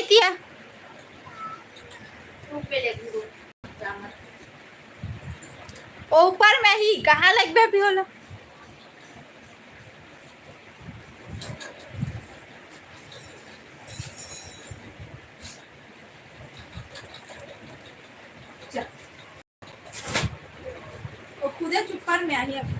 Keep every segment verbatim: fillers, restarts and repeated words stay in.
दिया। ओ ऊपर में ही कहाँ लगबे अभी होला? वो खुदे चुप्पर में आई अब।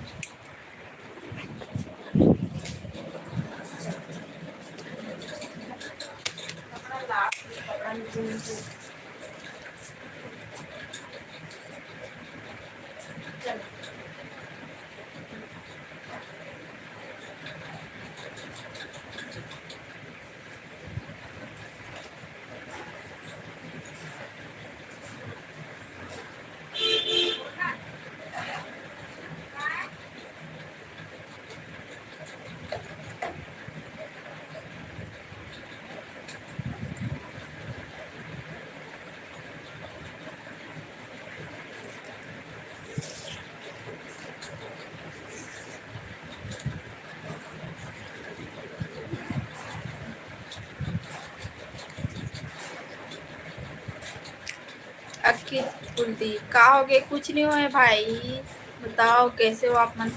अक्की कुलदीप, का हो गए? कुछ नहीं हुआ है भाई, बताओ कैसे हो आप मन?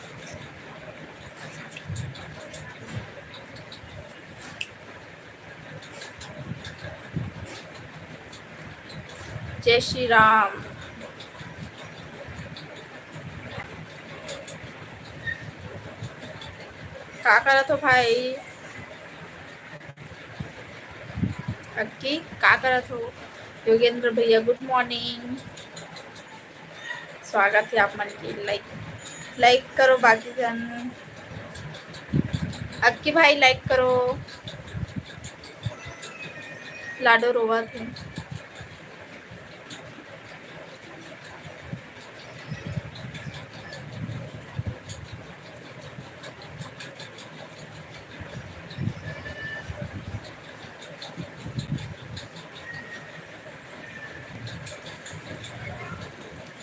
जय श्री राम। का करत हो भाई? अक्की, का करत हो? योगेंद्र भैया, गुड मॉर्निंग। स्वागत है आप मन के। लाइक, लाइक करो बाकी जन। अक्की भाई लाइक करो। लाडो रोवत है।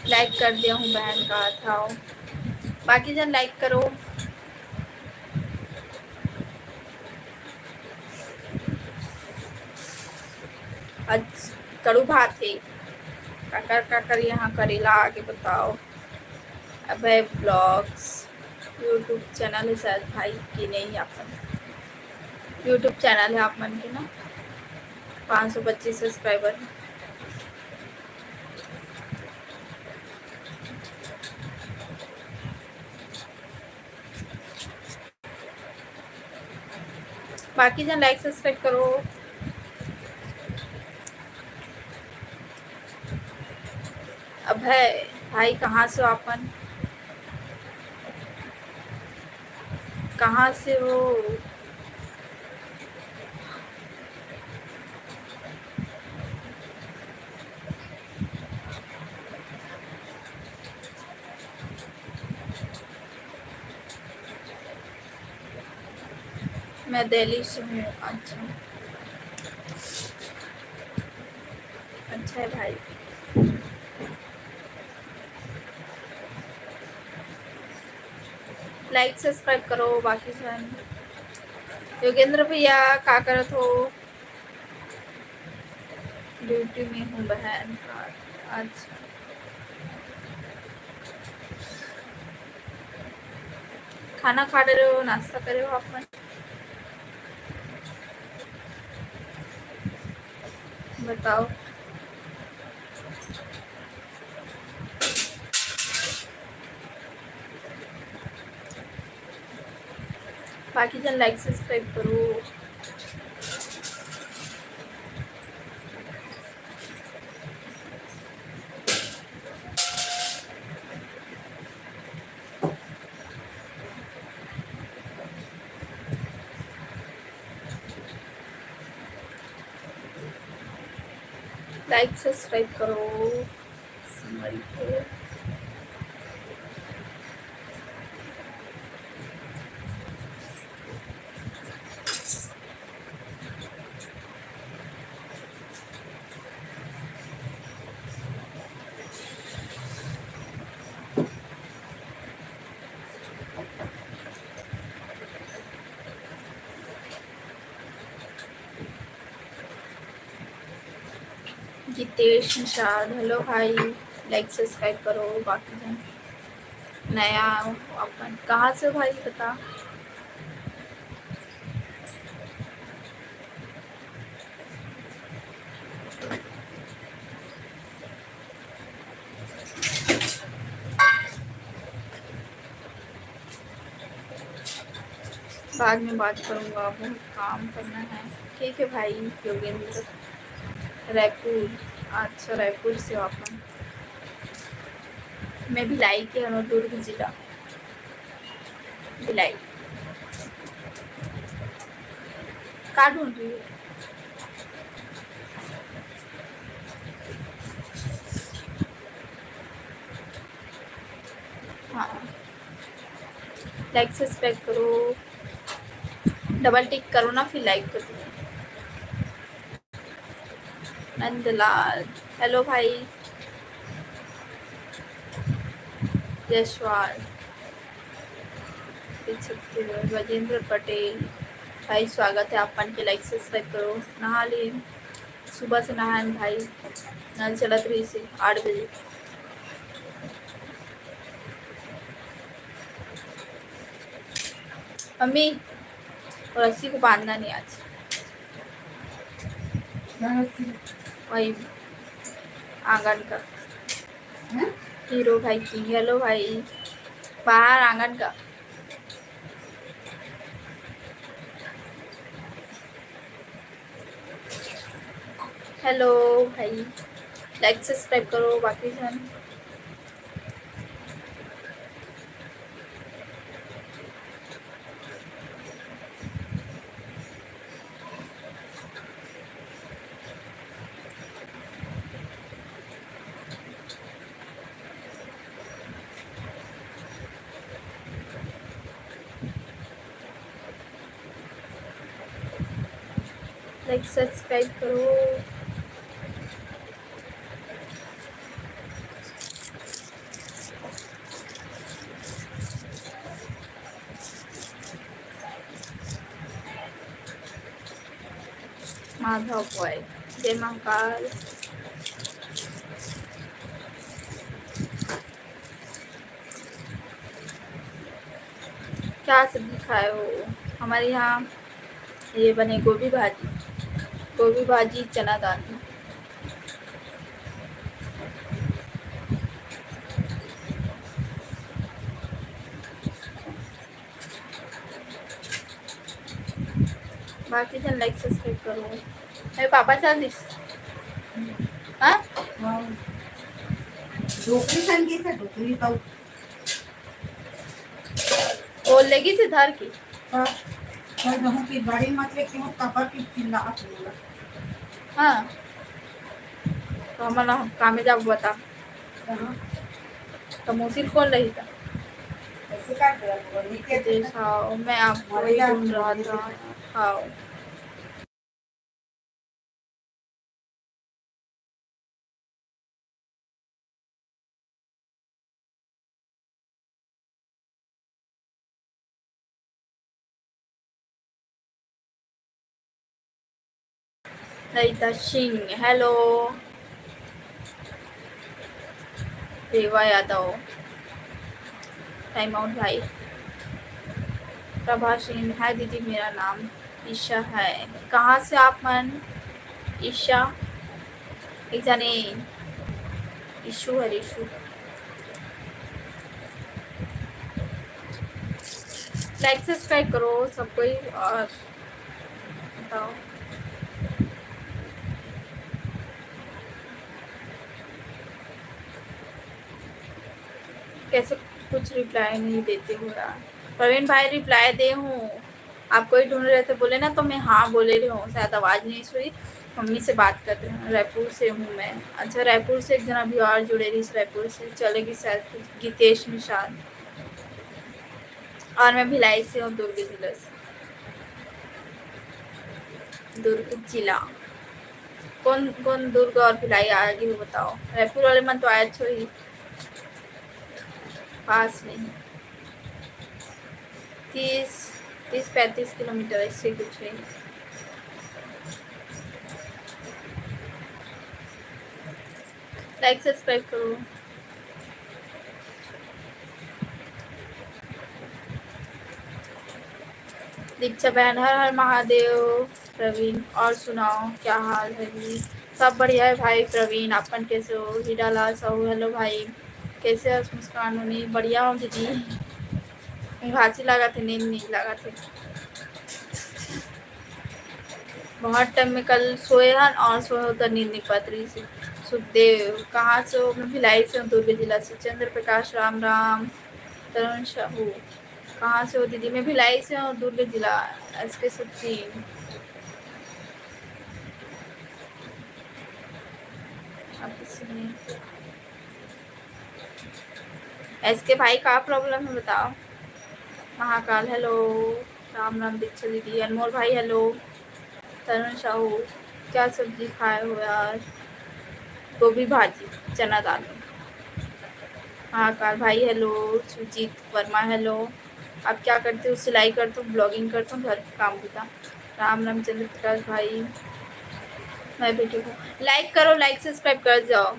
लाइक कर दिया हूँ बहन, कहा था। बाकी जन लाइक करो। आज कड़ू भात है। काकर काकर यहाँ करेला आगे बताओ। अभय ब्लॉग्स YouTube चैनल है शायद भाई की नहीं है अपन। YouTube चैनल है आप मन के ना, पाँच सौ पच्चीस सब्सक्राइबर है। बाकी जन लाइक सब्सक्राइब करो। अभय भाई, कहाँ से हो आप मन? कहाँ से हो? मैं दिल्ली से हूँ। अच्छा, अच्छा है भाई। लाइक सब्सक्राइब करो बाकी जन। योगेंद्र भैया, का करत हो? ड्यूटी में हूँ बहन। अच्छा, खाना खा रहे हो, नाश्ता करे हो आप मन? बताओ। बाकी जन लाइक सब्सक्राइब करो। लाइक सब्सक्राइब करो। हितेश निषाद, हेलो भाई, लाइक सब्सक्राइब करो। बाकी जन नया हो अपन, कहाँ से हो भाई, बता। बाद में बात करूँगा, बहुत काम करना है। ठीक है भाई योगेंद्र, रायपुर। अच्छा, रायपुर से हो अपन। मैं भिलाई के हूँ, दुर्ग जिला। भिलाई। का ढूंढ रही हो? हाँ, लाइक सब्सक्राइब करो, डबल टिक करो ना, फिर लाइक कर दो। नंदलाल, हेलो भाई। जयसवाल, छत्तीसगढ़। राजेंद्र पटेल भाई, स्वागत है आप मन के। लाइक सब्सक्राइब करो। नहा ली, सुबह से नहाए भाई, नल चलत रही से आठ बजे। मम्मी, रस्सी को बांधना नहीं आज। वही आंगन का। हीरो भाई की, हेलो भाई, बाहर आंगन का। हेलो भाई, लाइक सब्सक्राइब करो बाकी जन। लाइक सब्सक्राइब करो। माधव बॉय, जय महाकाल। क्या सब्जी खाए हो? हमारे यहाँ ये बने गोभी भाजी, गोभी भाजी, चना दाल। बाकी जन लाइक सब्सक्राइब करो। मेरे पापा चल दिस। हाँ? हाँ। डोकरी सन की से डोकरी तो। बोल लेगी से धर की। हाँ। मैं कहूँ कि गाड़ी मत लेके हूँ, पापा की चिल्ला बोला। हाँ। तो हमारा हम कामे जाब बता। हाँ। तो मुसिर कौन रही था? ऐसे काट दे, वो लिख के दे, हाँ, मैं आपको ही ढूंढ रहा था। हाँ। Lalita Singh, hello. Reva Yadav, time out भाई। प्रभा सिंह, हाय दीदी, मेरा नाम ईशा है। कहाँ से आप मन? ईशा, एक जाने ईशु है, ईशु। लाइक सब्सक्राइब करो सब कोई और बताओ। कैसे कुछ रिप्लाई नहीं देते हो यार? प्रवीण भाई, रिप्लाई दे हूँ, आप कोई ढूंढ रहे थे बोले ना, तो मैं हाँ बोले रही हूँ, शायद आवाज़ नहीं सुनी। मम्मी से बात करते हैं, रायपुर से हूँ मैं। अच्छा, रायपुर से एक जना भी और जुड़े रही, रायपुर से चलेगी शायद, गीतेश निषाद। और मैं भिलाई से हूँ, दुर्ग जिले से, दुर्ग जिला। कौन कौन दुर्ग और भिलाई आगे हो बताओ, रायपुर वाले मन तो आए अच्छो ही पास में ही। तीस, तीस पैंतीस किलोमीटर ऐसे कुछ है। लाइक सब्सक्राइब करो। दीक्षा बहन, हर हर महादेव। प्रवीण, और सुनाओ, क्या हाल है जी? सब बढ़िया है भाई प्रवीण, अपन कैसे हो? हीरा लाल साहू, हेलो भाई, कैसे हो? मुस्कान होनी, बढ़िया हूँ दीदी, घासी लागत है, नींद नहीं लागत है। बहुत टाइम में कल सोए हन और सोए हो तो नींद नहीं पड़त रही। सुखदेव, कहाँ से हो? मैं भिलाई से हूँ, दुर्ग जिला से। चंद्र प्रकाश, राम राम। तरुण साहू, कहाँ से हो दीदी? मैं भिलाई से हूँ, दुर्ग जिला। एस के सचिन, आप किसी ने एस के भाई, का प्रॉब्लम है बताओ? महाकाल, हेलो। राम राम दीक्षा दीदी। अनमोल भाई, हेलो। तरुण साहू, क्या सब्जी खाए हो यार? गोभी भाजी, चना दाल। महाकाल भाई, हेलो। सुजीत वर्मा, हेलो। आप क्या करते हो? सिलाई करते हो, ब्लॉगिंग करते हो, घर के काम होता? राम राम चंद्र प्रकाश भाई, मैं भी ठीक हूँ। लाइक करो, लाइक सब्सक्राइब कर जाओ।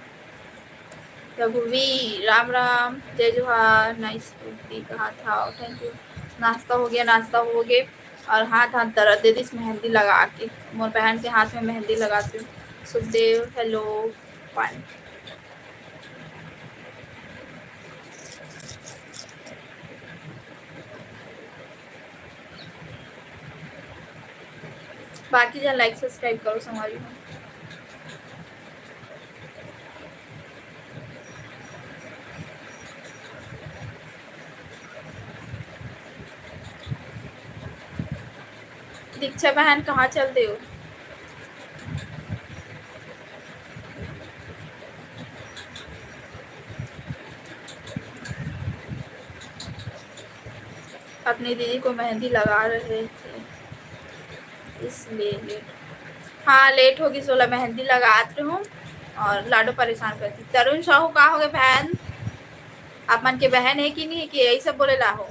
रघुवीर, राम राम, जय जोहार। नाइस कुर्ती, कहाँ था? Thank you. नाश्ता हो गया, नाश्ता हो गया। और हाथ, हाथ दर्द दे दिस मेहंदी लगा के। मोर बहन के हाथ में मेहंदी लगाते। सुखदेव, हेलो। पानी। बाकी जन लाइक सब्सक्राइब करो संगवारी हो। दीक्षा बहन, कहाँ चल दे हो? अपनी दीदी को मेहंदी लगा रहे थे, इसलिए लेट। हाँ, लेट होगी, सोलह मेहंदी लगात रहूँ और लाडो परेशान करती। तरुण साहू, का हो गए बहन? आप मन के बहन है कि नहीं है कि यही सब बोले ला हो?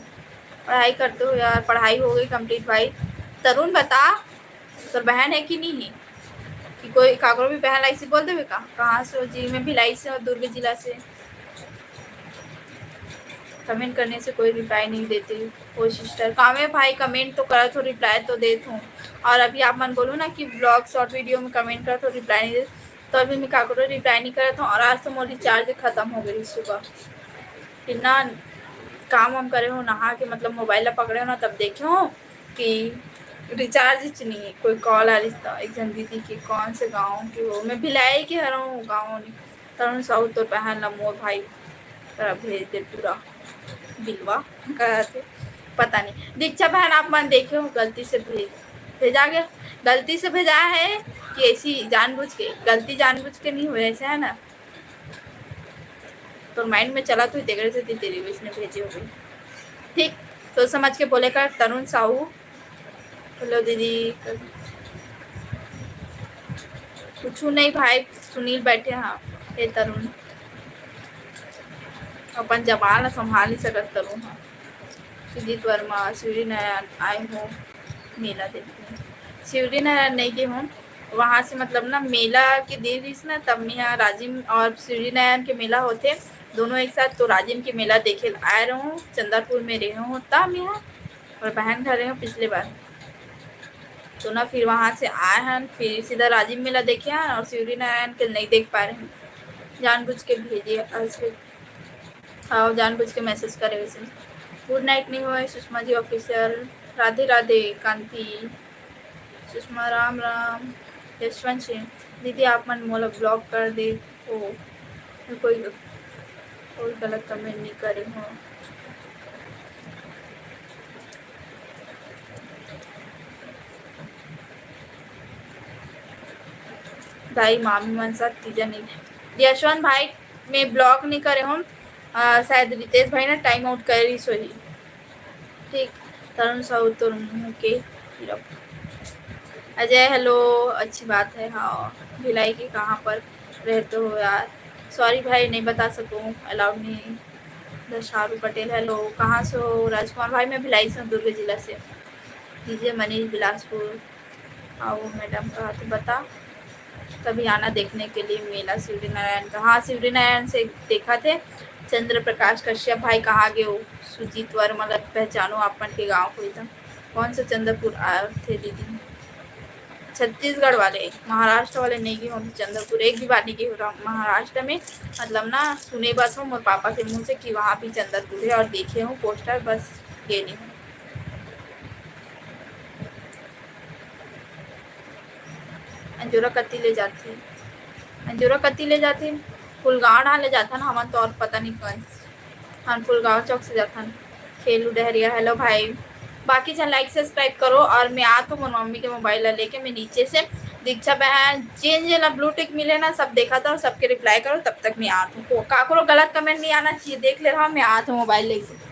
पढ़ाई करते हो यार, पढ़ाई हो गई कंप्लीट भाई। तरुण, बता, तोर बहन है कि नहीं है? कि कोई काकरो भी बहन ला ऐसी बोल देवे का? कहाँ से हो जी? मैं भिलाई से हूँ, दुर्ग जिला से। कमेंट करने से कोई रिप्लाई नहीं देते हो सिस्टर। कामे भाई, कमेंट तो करत हो, रिप्लाई तो देत हूँ। और अभी आप मन बोलो ना कि ब्लॉग शॉर्ट वीडियो में कमेंट करत हो, रिप्लाई नहीं देते, तो अभी मैं काकरो रिप्लाई नहीं करत हूँ। और आज तो मोर रिचार्ज खत्म हो गई सुबह, इतना काम वाम करे हो, नहा के मतलब मोबाइल ला पकड़े हो ना, तब देखे हो कि रिचार्ज च नहीं है। कोई कॉल आ रही था एक जन दीदी के, कौन से गाँव के हो? मैं भिलाई के हरहूँ, गाँव नहीं। तरुण साहू, तोर बहन ला मोर भाई करा भेज दे पूरा बिलवा। कहते पता नहीं। दीक्षा बहन, आप मन देखे हो, गलती से भेज, भेजा गया। गलती से भेजा है कि ऐसी जानबूझ के? गलती जानबूझ के नहीं हुए ऐसे, है ना? तो माइंड में चला तो तेरे से तेरी वैसे भेजे हो गई। ठीक, सोच समझ के बोले कर। तरुण साहू, हेलो दीदी। कुछ नहीं भाई, सुनील बैठे हैं। हे तरुण, अपन जबान ला संभाल नहीं सकत तरुण ह। सुजीत वर्मा, शिवरी नारायण आए हो मेला देखने। शिवरी नारायण नहीं गए हूँ, वहाँ से मतलब ना मेला के दिन रहिस ना, तब मैं यहाँ राजिम और शिवरी नारायण के मेला होते दोनों एक साथ, तो राजिम के मेला देखे आए रहूँ। चंदरपुर में रहे हूँ तब मैं यहाँ, और बहन घर रहे हूँ पिछले बार। तो ना फिर वहाँ से आए हैं, फिर सीधा राजिम मेला देखे हैं और शिवरी नारायण के नहीं देख पा रहे हैं। जानबूझ के भेजे, ऐसे हाँ, जानबूझ के मैसेज करे वैसे। गुड नाइट नहीं हुआ है सुषमा जी ऑफिशियल। राधे राधे कांति। सुषमा, राम राम। यशवंत सिंह, दीदी आप मन मोला ब्लॉक कर दे हो, मैं कोई, कोई गलत कमेंट नहीं करे हो। दाई मामी मन साथ तीजा नहीं। यशवंत भाई, मैं ब्लॉक नहीं करे हूँ, आ, शायद रितेश भाई ना टाइम आउट कर रही सोई। ठीक, तरुण साहू तोर मुँह के हीरो। अजय, हेलो, अच्छी बात है। हाँ, भिलाई के कहाँ पर रहते हो यार? सॉरी भाई, नहीं बता सकूँ, अलाउड नहीं। दशारू पटेल, हेलो, कहाँ से हो? राजकुमार भाई, मैं भिलाई से हूँ, दुर्ग जिला से। डीजे मनीष बिलासपुर। आओ मैडम, कहा तो बता। कभी आना देखने के लिए मेला शिवरीनारायण का। हाँ, शिवरीनारायण से देखा थे। चंद्र प्रकाश कश्यप भाई कहाँ गए हो? सुजीत वर्मा लग पहचानो आप मन के गाँव कोई तो। कौन सा चंद्रपुर आए थे दीदी? छत्तीसगढ़ वाले, महाराष्ट्र वाले नहीं गए हो चंद्रपुर, एक भी बार नहीं गए हो महाराष्ट्र में। मतलब ना सुने बस हो, मोर पापा के मुंह से कि वहाँ भी चंद्रपुर है और देखे हो पोस्टर, बस गए नहीं हो। अंजोरा कति ले जाथे, अंजोरा कति ले जाथे, फुलगांव डाल ले जाथन हमन तो, और पता नहीं कौन, हम फुलगांव चौक से जाथन। खेलू डहरिया, हेलो भाई। बाकी झन लाइक सब्सक्राइब करो और मैं आत हूँ मोर मम्मी के मोबाइल ला लेके, मैं नीचे से। दीक्षा बहन, जेन जेन ला ब्लू टिक मिले ना, सब देखा था और सबके रिप्लाई करो, तब तक मैं आत हूँ। को-, काकरो गलत कमेंट नहीं आना चाहिए, देख ले रहा हूँ, मैं आत हूँ मोबाइल लेके।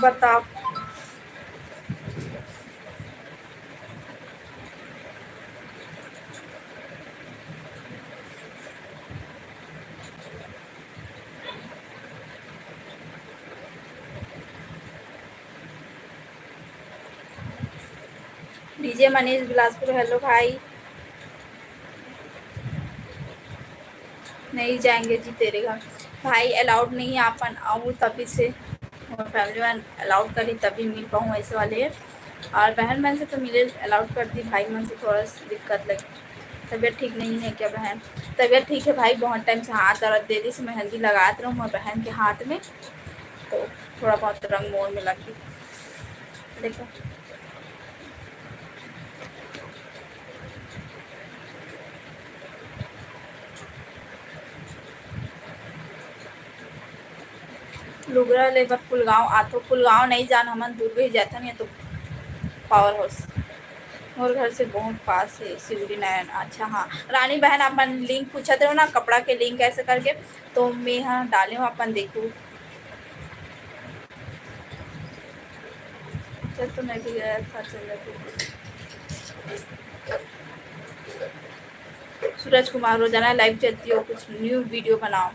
बताओ। डीजे मनीष बिलासपुर, हेलो भाई। नहीं जाएंगे जी तेरे घर। भाई, अलाउड नहीं है, अपन आऊ तभी से, मोर फैमिली मन अलाउड करी तभी मिल पाऊँ, ऐसे वाले है। और बहन मन से तो मिले अलाउड कर दी, भाई मन से थोड़ा सा दिक्कत लगी। तबीयत ठीक नहीं है क्या बहन? तबीयत ठीक है भाई, बहुत टाइम से हाथ दर्द दे रही, मैं हल्दी लगात रहूँ मोर बहन के हाथ में, तो थोड़ा बहुत रंग मोड़ में लग गई। देखो, लुगरा ले बर फुलगांव आथो, फुलगांव नहीं जान, हमन दुर्ग ही जाथन, ये तो पावर हाउस मोर घर से बहुत पास है, शिवरी नयन। अच्छा, हाँ, रानी बहन, आप मन लिंक पूछत रहो ना, कपड़ा के लिंक ऐसे करके, तो मैं हाँ डाले हूँ, अपन देखू। चल, तो मैं भी गया था, चल, मैं भी। सूरज कुमार, रोजाना लाइव चलती हो, कुछ न्यू वीडियो बनाओ।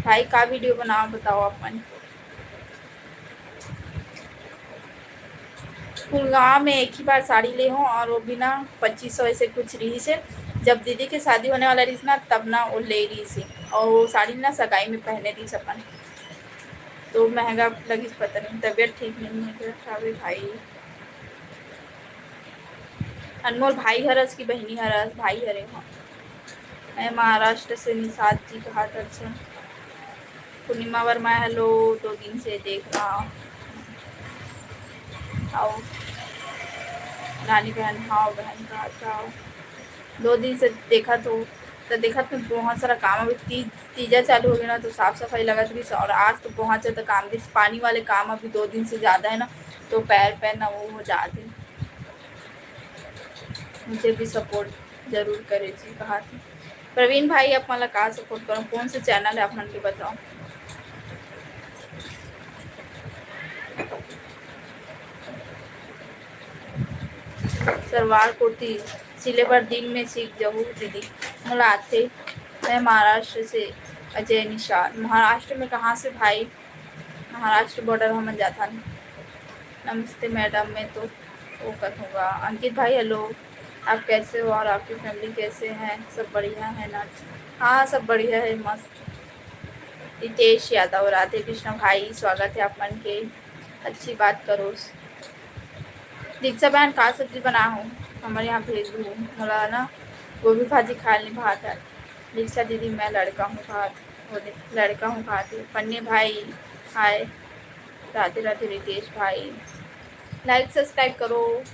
भाई, का वीडियो बनाओ, बताओ अपन। फुलगांव में एक ही बार साड़ी ले हूँ और वो भी ना पच्चीस सौ ऐसे कुछ रही से। जब दीदी के शादी होने वाला रही ना, तब ना वो ले रही से, और वो साड़ी ना सगाई में पहने रही अपन, तो महंगा लगी, पता नहीं, तबीयत ठीक नहीं है क्या, का भी भाई। अनमोल भाई हरस की बहनी हरस, भाई हरे हो। मैं महाराष्ट्र से निषाद जी कहा दर्शन। पूर्णिमा वर्मा, हेलो, दो दिन से देख रहा हूँ। आओ रानी बहन, हाँ बहन, कहा था, दो दिन से देखा तो, तो देखा तो बहुत सारा काम, अभी तीज, तीजा चालू हो गया ना, तो साफ सफाई लगत रही, और आज तो बहुत ज़्यादा काम, जैसे पानी वाले काम अभी दो दिन से ज़्यादा है ना, तो पैर पैर ना वो हो जाते। मुझे भी सपोर्ट जरूर करे जी, कहा थी। प्रवीण भाई, आप मन ला का सपोर्ट करो, कौन से चैनल है आप मन के बताओ। सलवार कुर्ती सिले बर दिन में सीख जहू दीदी, मोला आथे। मैं महाराष्ट्र से अजय निषाद। महाराष्ट्र में कहाँ से भाई? महाराष्ट्र बॉर्डर हमन जाथन। नमस्ते मैडम, मैं तो वो कथूँगा। अंकित भाई, हेलो, आप कैसे हो और आपकी फैमिली कैसे हैं? सब बढ़िया है ना? हाँ, सब बढ़िया है, मस्त। रितेश यादव, राधे कृष्णा भाई, स्वागत है आप मन के। अच्छी बात करो। दीक्षा बहन, का सब्जी बना हो, हमारे यहाँ भेज दो। मोला ना गोभी भाजी खाए नहीं भात है। दीक्षा दीदी, मैं लड़का हूँ, भात, वो दे, लड़का हूँ, भात है। पन्ने भाई, हाय। राधे राधे रितेश भाई, like subscribe करो।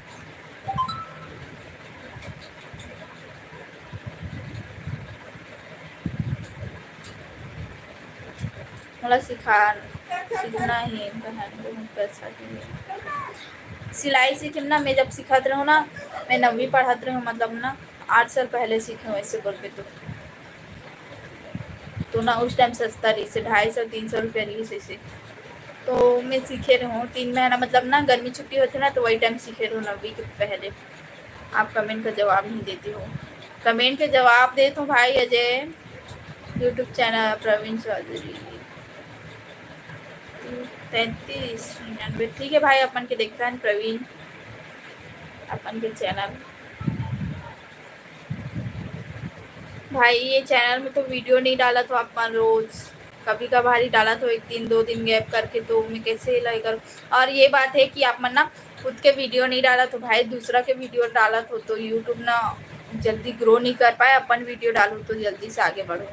मोला सिखा, सीखना है, पहन के हम पैसा के लिए। सिलाई सीखे ना, मैं जब सिखत रहूँ ना, मैं नवीं पढ़त रहूँ, मतलब ना, आठ साल पहले सीखे हूँ, ऐसे बोल के तो। तो ना उस टाइम सस्ता रहिस हे, ढाई सौ, तीन सौ रुपया रहिस हे। तो मैं सीखे रहूँ तीन महीना, मतलब ना गर्मी छुट्टी होथे ना, तो वही टाइम सीखे रहूँ नवीं के पहले। आप comment का जवाब नहीं देते हो। Comment के जवाब देत हूँ भाई अजय। YouTube channel प्रवीण चौधरी तैंतीस निन्यानवे। ठीक है भाई, अपन के देखता है प्रवीण, अपन के channel। भाई, ये channel में तो video नहीं डालत हो आप मन रोज, कभी कभार ही डालत हो, एक दिन दो दिन gap करके, तो मैं कैसे like करूँ? और ये बात है कि आप मन ना खुद के video नहीं डालत हो भाई, दूसरा के video डालत हो, तो YouTube ना जल्दी grow नहीं कर पाए, अपन video डालू तो जल्दी से आगे बढ़ो।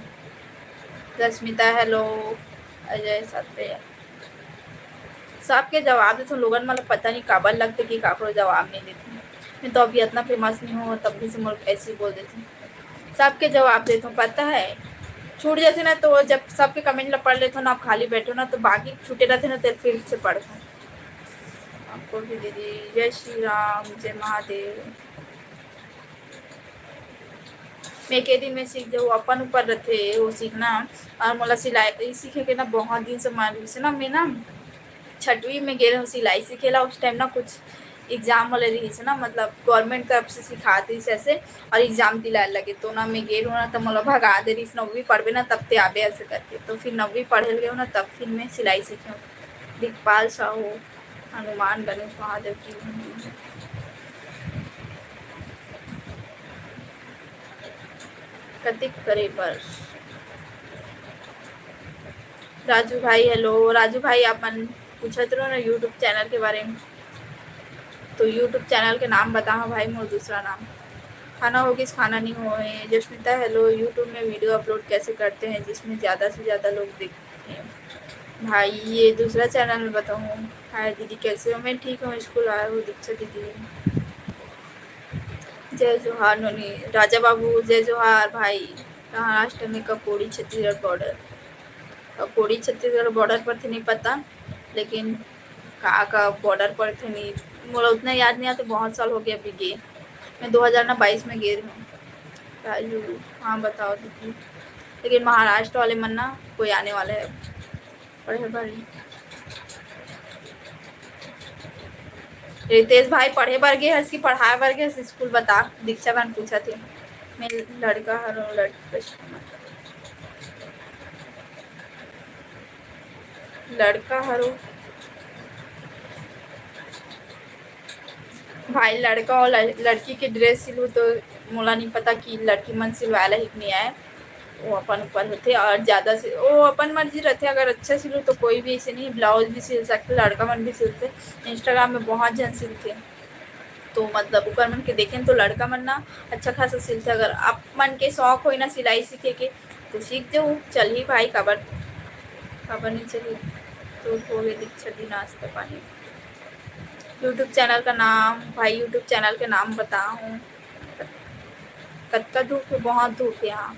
रश्मिता, hello। अजय सत्य, सबके जवाब देथों लोगन, मतलब पता नहीं काबर लगथे कि काकरो जवाब नहीं देथों। मैं तो अभी इतना famous नहीं हूँ, तब भी से मोर ऐसे ही बोल देथों। सबके जवाब देथों, पता है, छूट जाथे ना, तो जब सबके comment ला पढ़ लेथों ना, आप खाली बैठो ना, तो बाकी छूटे रहथे ना, तो फिर से पढ़थों। आपको भी दीदी, जय श्री राम, जय महादेव। मैं के दिन में सीख जाऊँ, अपन ऊपर रथे वो सीखना। और मोला सिलाई सीखे के ना बहुत दिन से मन रहिस हे ना, मैं ना छठवीं में गे रहूँ सिलाई सीखे ला। उस टाइम ना कुछ exam वाले रहिस हे ना, मतलब government तरफ से सिखात रहिस ऐसे, और exam दिलाए लगे, तो ना मैं गे रहूँ ना, तो मोला भगा दे रहिस, "नौवीं पढ़बे ना, तब ते आबे," ऐसे करके। तो फिर नौवीं पढ़े लगे हूँ ना, तब फिर मैं सिलाई सीखे हूँ। दिखपाल साहू, हनुमान गणेश महादेव की। कतिक करे बर? राजू भाई, hello। राजू भाई, आप मन पूछत रहो ना YouTube channel के बारे में, तो YouTube channel के नाम बताओ भाई, मोर दूसरा नाम। खाना होगिस, खाना नहीं होए। जस्मिता, hello। YouTube में video upload कैसे करते हैं जिसमें ज़्यादा से ज़्यादा लोग देखें? भाई, ये दूसरा channel में बताऊँ। हाय दीदी, कैसे हो? मैं ठीक हूँ, स्कूल आया हूँ, दीक्षा दीदी। जय जोहार नोनी, राजा बाबू, जय जोहार भाई। महाराष्ट्र में ककोड़ी छत्तीसगढ़ border, ककोड़ी छत्तीसगढ़ border पर थे, नहीं पता, लेकिन का, का border पर थे, नहीं, मोला उतना याद नहीं आता, बहुत साल हो गया अभी गए। मैं दो हज़ार ना बाईस में गए रहूँ। राजू, हाँ बताओ दीदी, लेकिन महाराष्ट्र वाले मन ना कोई आने वाले है। पढ़े बर। रितेश भाई, पढ़े बर गे हस कि पढ़ाए बर गे हस? स्कूल बता, दीक्षा बहन पूछत हे। मैं लड़का हरो, लड़का, लड़का हरो। भाई, लड़का और लड़-, लड़की के dress सिलहूँ तो मोला नहीं पता कि लड़की मन सिलवाए ला ही कि नहीं आए, वो अपन ऊपर होथे। और ज़्यादा से वो अपन मर्जी रहथे, अगर अच्छा सिलहूँ तो कोई भी ऐसे नहीं, blouse भी सिल सकथे, लड़का मन भी सिलथे। Instagram में बहुत झन सिलथे, तो मतलब ओकर मन के देखेन तो लड़का मन ना अच्छा खासा सिलथे। अगर आप मन के शौक होई ना सिलाई सीखे के, तो सीख जाऊ, चलही भाई, काबर, काबर नहीं चलही? तो हो गए दीक्षा दी नाश्ता पानी। YouTube channel का नाम, भाई, YouTube channel के नाम बताओ। कतका धूप है? बहुत धूप है यहाँ।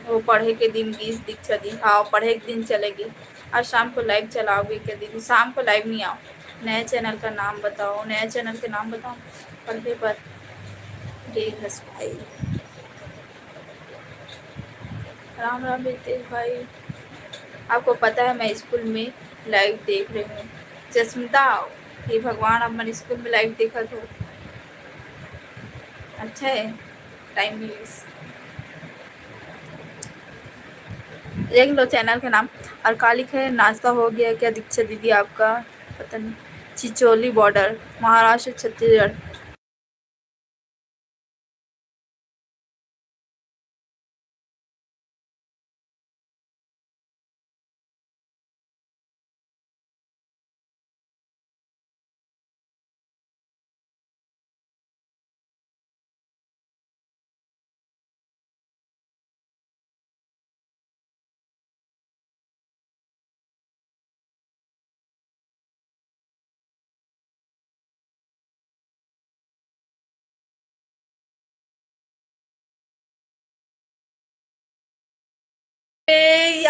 वो पढ़े के दिन बीस दीक्षा दी, हाँ, पढ़े के दिन चलेगी। आज शाम को live चलाओगे क्या दीदी? शाम को live नहीं आओ। नया channel का नाम बताओ, नया channel के नाम बताओ। पढ़े पर रे हस भाई। राम राम रितेश भाई, आपको पता है मैं स्कूल में live देख रही हूँ। जस्मिता, हे भगवान, आप मन स्कूल में live देखत हो। अच्छा है, time मिलिस। देख लो channel के नाम। और का लिखे है, नाश्ता हो गया क्या दीक्षा दीदी आपका? पता नहीं। चिचोली border, महाराष्ट्र, छत्तीसगढ़।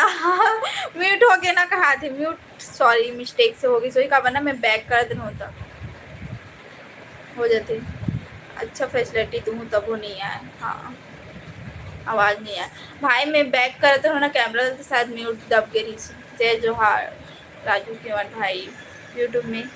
म्यूट हो गया ना, कहा थे म्यूट, सॉरी, मिस्टेक से हो गई। सॉरी, का बना, मैं बैक कर देना होता, हो जाते। अच्छा फैसिलिटी दूँ तब वो नहीं आया। हाँ, आवाज़ नहीं आया। भाई, मैं बैक करत रहूँ ना कैमरा, तो शायद म्यूट दब के रही। जय जोहार राजू केवट भाई, YouTube में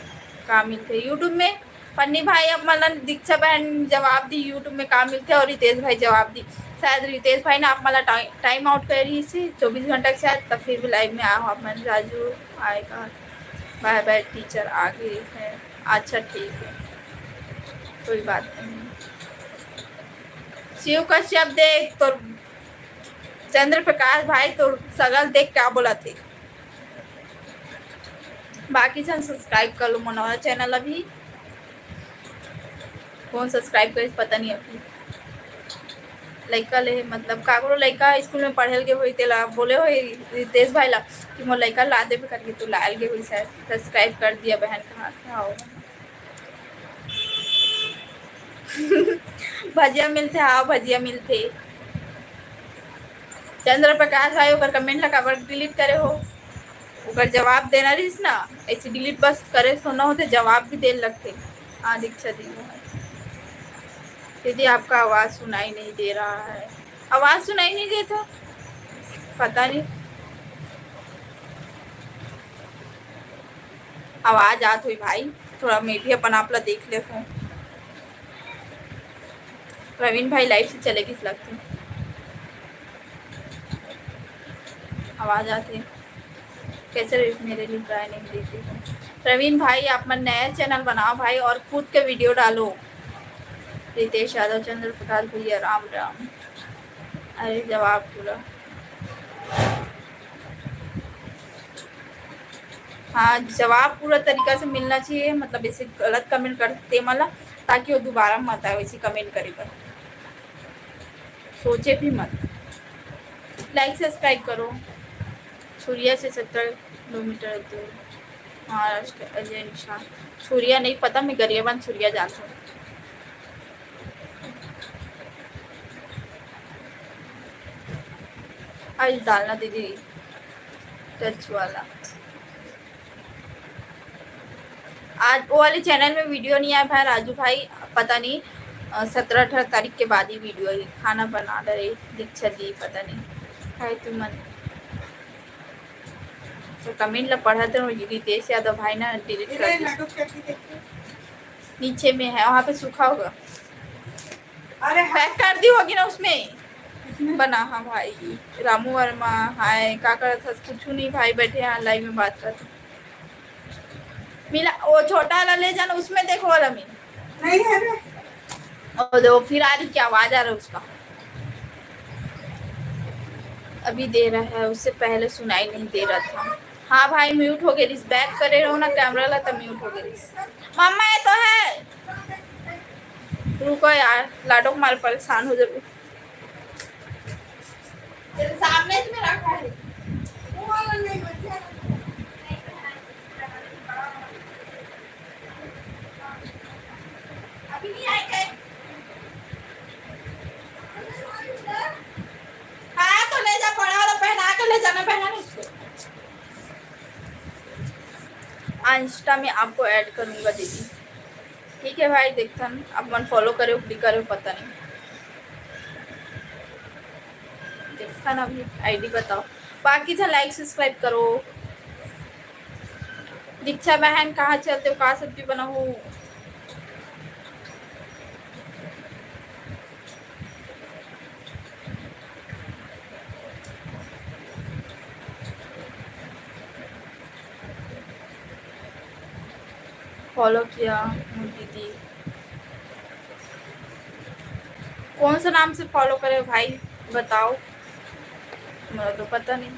का मिलथे? YouTube में फन्नी भाई, आप मन ला दीक्षा बहन जवाब दी, YouTube में का मिलथे? और रितेश भाई जवाब दी। शायद रितेश भाई ना आप मन ला टाइ-, टाइम आउट कर रही से चौबीस घंटा के शायद, तब फिर भी लाइव में आए हो आप मन। राजू आएगा, बाय बाय टीचर आ गई है। अच्छा, ठीक है, कोई बात नहीं। शिव कश्यप देख, तोर चंद्र प्रकाश भाई, तोर सगल देख क्या बोला थे। बाकी झन सब्सक्राइब कर लो मनोहर चैनल अभी। कौन सब्सक्राइब करे पता नहीं अभी। लइका ले, मतलब, काकरो लइका स्कूल में पढ़े ल गे होई, तेला बोले होई रितेश भाई ला कि मोर लइका ला देबे करके, तो लायल गे होई शायद। सब्सक्राइब कर दिया बहन, कहाँ, कहाँ हो? भजिया मिलथे, हाँ, भजिया मिलथे। चंद्र प्रकाश भाई, ओकर कमेंट ला काबर डिलीट करे हो? ओकर जवाब देना रहिस ना, ऐसे डिलीट बस करे थोड़ा ना होथे, जवाब भी दे लगथे। हाँ, दीक्षा दी है। दीदी, आपका आवाज़ सुनाई नहीं दे रहा है। आवाज़ सुनाई नहीं देता, पता नहीं। आवाज़ आत होई भाई, थोड़ा मैं भी अपन आप ला देख लेथों। प्रवीण भाई लाइव से चले गिस लगथे। आवाज़ आत हे। कैसे रईस, मेरे लिए राय नहीं देती हो? प्रवीण भाई, आप मन नया चैनल बनाओ भाई और खुद के वीडियो डालो। रितेश यादव, चंद्र प्रकाश भैया, राम राम। अरे, जवाब पूरा। हाँ, जवाब पूरा तरीका से मिलना चाहिए, मतलब, ऐसे गलत कमेंट करथे ते मन ला, ताकि वो दोबारा मत आए वैसे कमेंट करे बर। सोचे भी मत। लाइक, सब्सक्राइब करो। छुरिया से सत्तर किलोमीटर दूर, महाराष्ट्र के अजय निषाद। छुरिया नहीं पता, मैं गरियाबंद छुरिया जानता हूँ। आज डालना दीदी, टच वाला। आज वो वाले चैनल में वीडियो नहीं आया भाई राजू भाई, पता नहीं, अ, सत्रह अठारह तारीख के बाद ही वीडियो आई। खाना बना डरे दीक्षा दी, पता नहीं है तुमन। तो कमेंट ला पढ़त रहो, रितेश यादव भाई ना डिलीट कर दी। नीचे में है, वहाँ पे सूखा होगा। अरे हाँ। पैक कर दी होगी ना उसमें। बना, हाँ भाई। रामू वर्मा, हाय, का करत हस? कुछ नहीं भाई, बैठे हैं लाइव में बात करते। मिला, वो छोटा वाला ले जाना, उसमें देखो वाला में। नहीं है रे। और देखो, फिर आ रही क्या आवाज़ आ रहा है उसका। अभी दे रहा है, उससे पहले सुनाई नहीं दे रहा था। हाँ भाई, म्यूट हो गए रिस, बैक करे रहो ना कैमरा ला, तब म्यूट हो गए रिस। मम्मा, ये तो है। रुको यार, लाडो मार परेशान हो जाओ। तेरे सामने ही में रखा है। वो वाला नहीं बचा। अभी नहीं आए क्या? हाँ, तो ले जा, बड़ा वाला पहना के ले जाना, पहना नहीं उसको। इंस्टा में आपको ऐड करूँगा दीदी। ठीक है भाई, देखथन, आप मन फॉलो करे हो कि करे हो, पता नहीं। देखथन अभी आईडी बताओ, बाकी झन लाइक सब्सक्राइब करो। दीक्षा बहन, कहाँ चलते हो, का सब्जी बनाऊँ? फॉलो किया हूँ दीदी। कौन सा नाम से फॉलो करे भाई, बताओ, मेरा तो पता नहीं।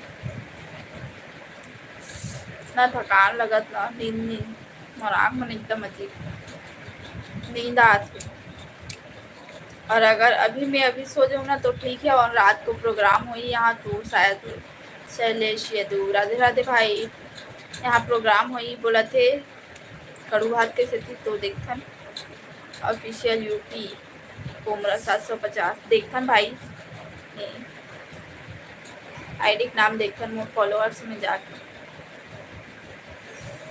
ना थकान लगत, ना नींद, नींद, मोर आँख मन एकदम अजीब, नींद आत हे। और अगर अभी मैं अभी सो जाऊँ ना तो ठीक है, और रात को प्रोग्राम होई यहाँ तो शायद शैलेश यदु, राधे राधे भाई, यहाँ प्रोग्राम होई बोलत हे कड़ू भात के सेती, तो देखथन। ऑफिशियल यूपी कोमरा सात सौ पचास, देखथन भाई। ए, आईडी के नाम देखथन मोर followers में जाके।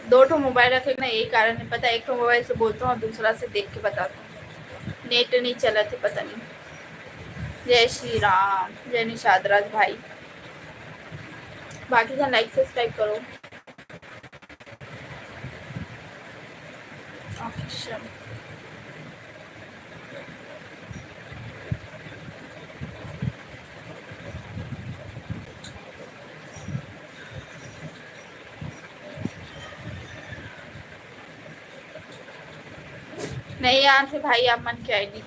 दो ठो मोबाइल रखे ना, यही कारण है। पता है, एक ठो मोबाइल से बोलता हूँ, दूसरा से देख के बताता हूँ, नेट नहीं चलत है, पता नहीं। जय श्री राम, जय निषाद राज भाई। बाकी झन लाइक सब्सक्राइब करो। ऑफिशियल। नहीं आते भाई आप मन के आईडी।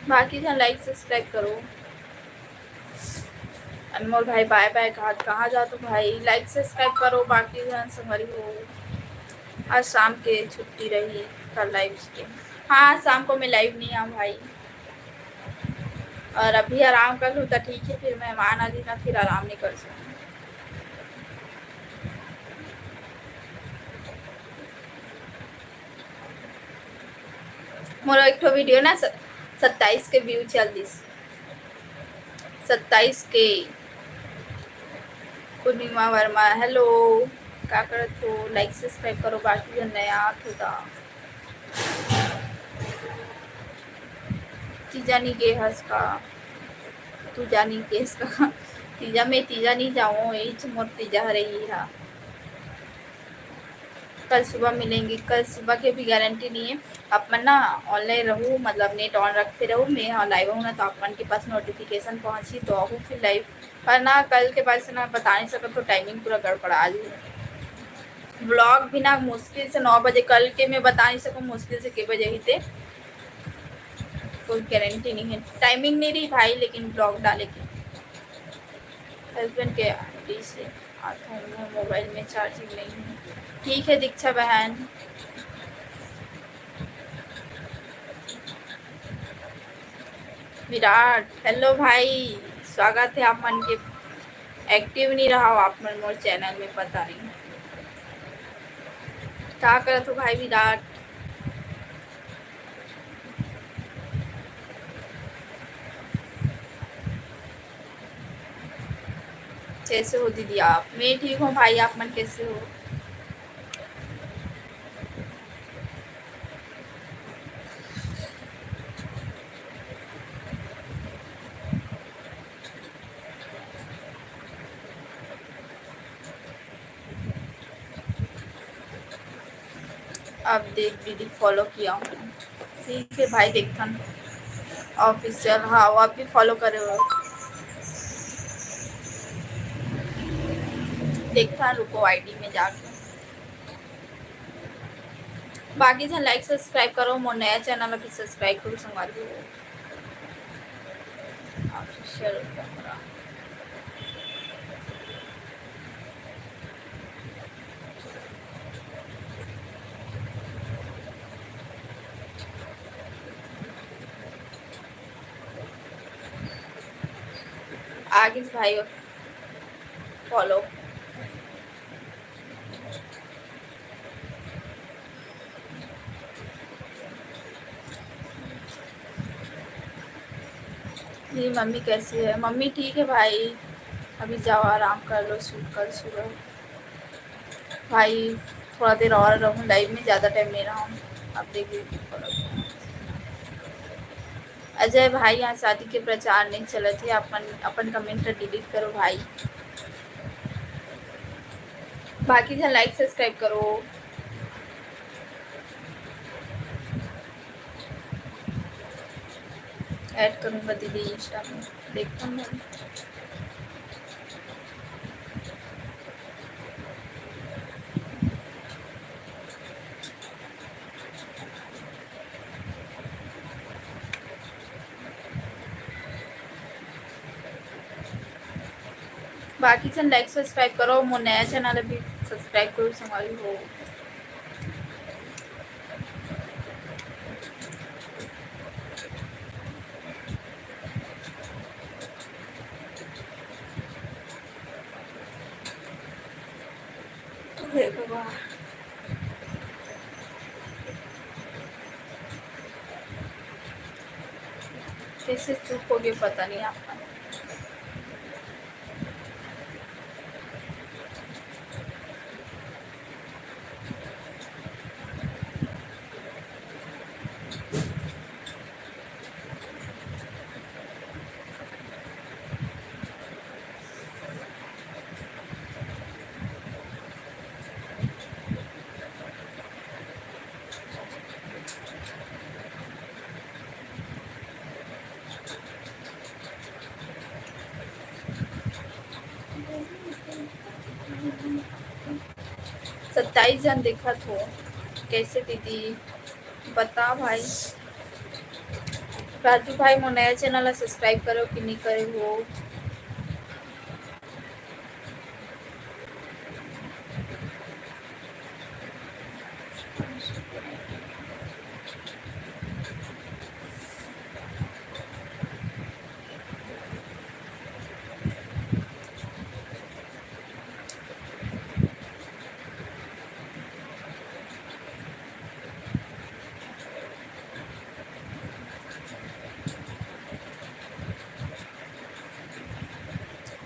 बाकी झन लाइक सब्सक्राइब करो। अनमोल भाई बाय बाय कहा, कहाँ जात हो भाई? लाइक सब्सक्राइब करो बाकी झन संगवारी हो। आज शाम के छुट्टी रही कल लाइव के। हाँ, शाम को मैं लाइव नहीं आऊँ भाई। और अभी आराम कर लूँ तो ठीक है, फिर मेहमान आ जाना, फिर आराम नहीं कर सकूँ। मोर एक ठो वीडियो ना स-, सत्ताईस के व्यू चल दिस। सत्ताईस के। पूर्णिमा वर्मा, हेलो, का करत हो? लाइक सब्सक्राइब करो, बाकी झन नया आत हो ता। तीजा नी गे हस का? तू जा नी गे हस का? तीजा में तीजा नी जाऊँ, यही मोर तीजा हरे ही हा। कल सुबह मिलेंगे। कल सुबह के भी गारंटी नहीं है। आप मन ना ऑनलाइन रहू, मतलब नेट ऑन रखते रहू। मैं यहाँ लाइव हूँ ना, तो आप मन के पास नोटिफिकेशन पहुँची तो आहू फिर लाइव। पर ना कल के बाद से ना बता नहीं सकत, तो टाइमिंग पूरा गड़बड़ा जी। व्लॉग भी ना मुश्किल से नौ बजे, कल के मैं बता नहीं सकूँ मुश्किल से के बजे ही थे, कोई गारंटी नहीं है। टाइमिंग नहीं रही भाई, लेकिन व्लॉग डाले के हस्बैंड के आईडी से आता हूँ, मोबाइल में चार्जिंग नहीं है। ठीक है दीक्षा बहन। विराट, हेलो भाई, स्वागत है आप मन के। एक्टिव नहीं रहा हो आप मन मोर चैनल में, पता नहीं का करत हो भाई विराट। कैसे हो दीदी आप? मैं ठीक हूँ भाई, आप मन कैसे हो? अब देख दीदी, फॉलो किया हूँ। ठीक है भाई, देखथन ऑफिशियल। हाँ, वो आप भी फॉलो करे हो। देखथन, रुको, आईडी में जाके। बाकी झन लाइक सब्सक्राइब करो, मोर नया चैनल अभी सब्सक्राइब करो संगवारी हो। Official camera. आगे भाई फॉलो। मेरी मम्मी कैसी है? मम्मी ठीक है भाई, अभी जाओ आराम कर लो, सूट कर सुबह। भाई थोड़ा देर और रहूँ लाइव में, ज़्यादा टाइम नहीं रहा हूँ। आप देख लीजिए। अजय भाई, यहाँ शादी के प्रचार नहीं चलत है, अपन अपन कमेंट डिलीट करो भाई। बाकी झन लाइक सब्सक्राइब करो। ऐड करूँगा दीदी इंस्टा में, देखता हूँ। बाकी झन लाइक सब्सक्राइब करो, मोर नया चैनल अभी सब्सक्राइब करो संगवारी हो। हे भगवान। कैसे चुप हो गए, पता नहीं आप मन। सत्ताईस जन देखत हो, कैसे दीदी? बता भाई। राजू भाई, मोर नया चैनल ला सब्सक्राइब करे हो कि नहीं करे हो?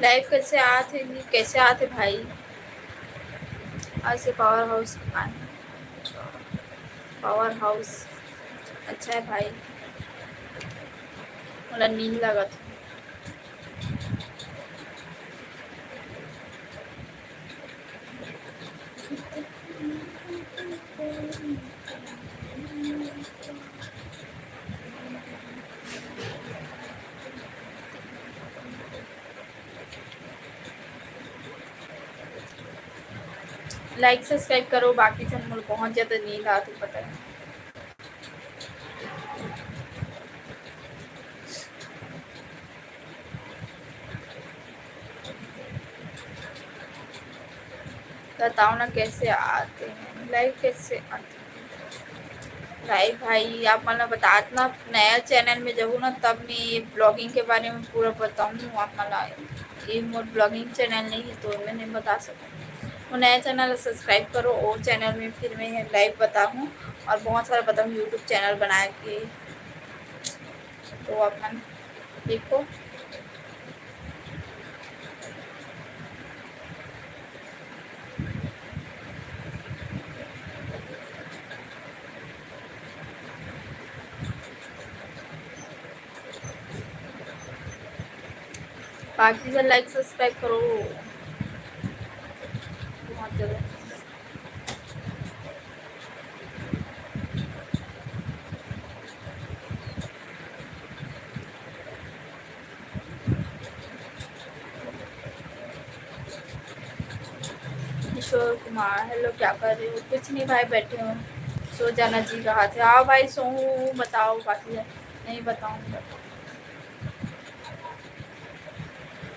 लाइव कैसे आत हे जी? कैसे आत हे भाई? ऐसे पावर हाउस, पावर हाउस अच्छा है भाई, मोला नींद लगत हे। लाइक सब्सक्राइब करो, बाकी झन मोला बहुत ज्यादा नींद आत हे, पता है। बताओ ना कैसे आते हैं, लाइव कैसे आते हैं? लाइव भाई, आप मन ला बतात ना, नया चैनल में जाहूँ ना, तब मैं ये ब्लॉगिंग के बारे में पूरा बताऊँ आप मन ला। ये मोर ब्लॉगिंग चैनल नहीं है, तो मैं नहीं बता सकूँ। वो नया चैनल सब्सक्राइब करो, वो चैनल में फिर मैं लाइव बताऊँ और बहुत सारा बताऊँ YouTube चैनल बना के। तो अपन देखो, बाकी से लाइक सब्सक्राइब करो। बहुत जरूरी। किशोर कुमार, हेलो, क्या कर रहे हो? कुछ नहीं भाई, बैठे हो, सो जाना जी कहा थे। आओ भाई, सो, बताओ, बाकी है, नहीं बताऊँ, बताऊँ।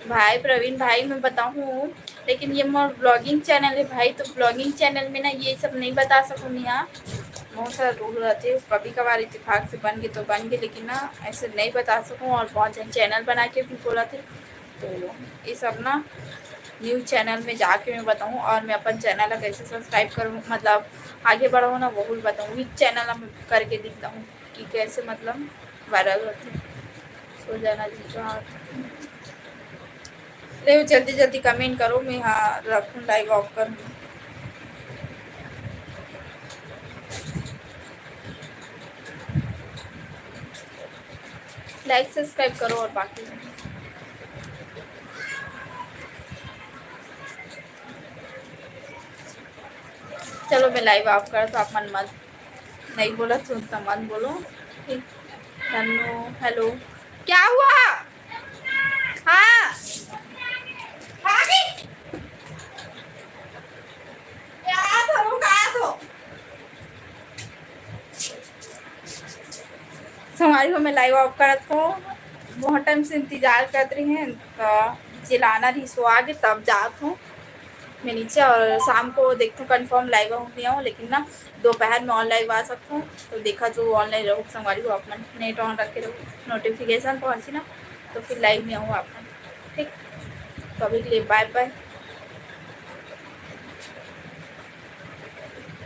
भाई प्रवीण भाई, मैं बताऊँ, लेकिन ये मोर ब्लॉगिंग चैनल है भाई, तो ब्लॉगिंग चैनल में ना ये सब नहीं बता सकूँ मैं। हाँ, बहुत सारा रूल रहते हैं, कभी कभार इत्तेफाक से बन गए तो बन गए, लेकिन ना ऐसे नहीं बता सकूँ। और बहुत जन चैनल बना के भी बोला थे, तो ये सब ना न्यू चैनल में जाके मैं बताऊँ और मैं अपन चैनल ला कैसे सब्सक्राइब करूँ, मतलब आगे बढ़ाऊँ ना, वो भी बताऊँ। विच चैनल में करके दिखता हूँ कि कैसे मतलब वायरल होते हैं। सो जाना जी का। ले जल्दी जल्दी कमेंट करो, मैं हाँ रखूँ, लाइव ऑफ करूँ। लाइक सब्सक्राइब करो और बाकी चलो मैं लाइव ऑफ कर, तो आप मन मत नहीं बोला तो मत बोलो। ठीक, धन्नो, हेलो, क्या हुआ? हाँ, संगवारी हो, मैं लाइव ऑफ करत हो, बहुत टाइम से इंतजार करत रही हैं, तो चिल्लाना रही, सो आगे तब जात हूँ मैं नीचे और शाम को देखता हूँ, कंफर्म लाइव आऊँ नहीं आऊँ, लेकिन ना दोपहर में ऑन लाइव आ सकता हूँ। तो देखा जो ऑनलाइन रहो संगवारी हो, अपना नेट ऑन रख के रहो, नोटिफिकेशन पहुँची ना, तो फिर लाइव में आऊँ आप। ठीक, तो अभी के लिए बाय बाय।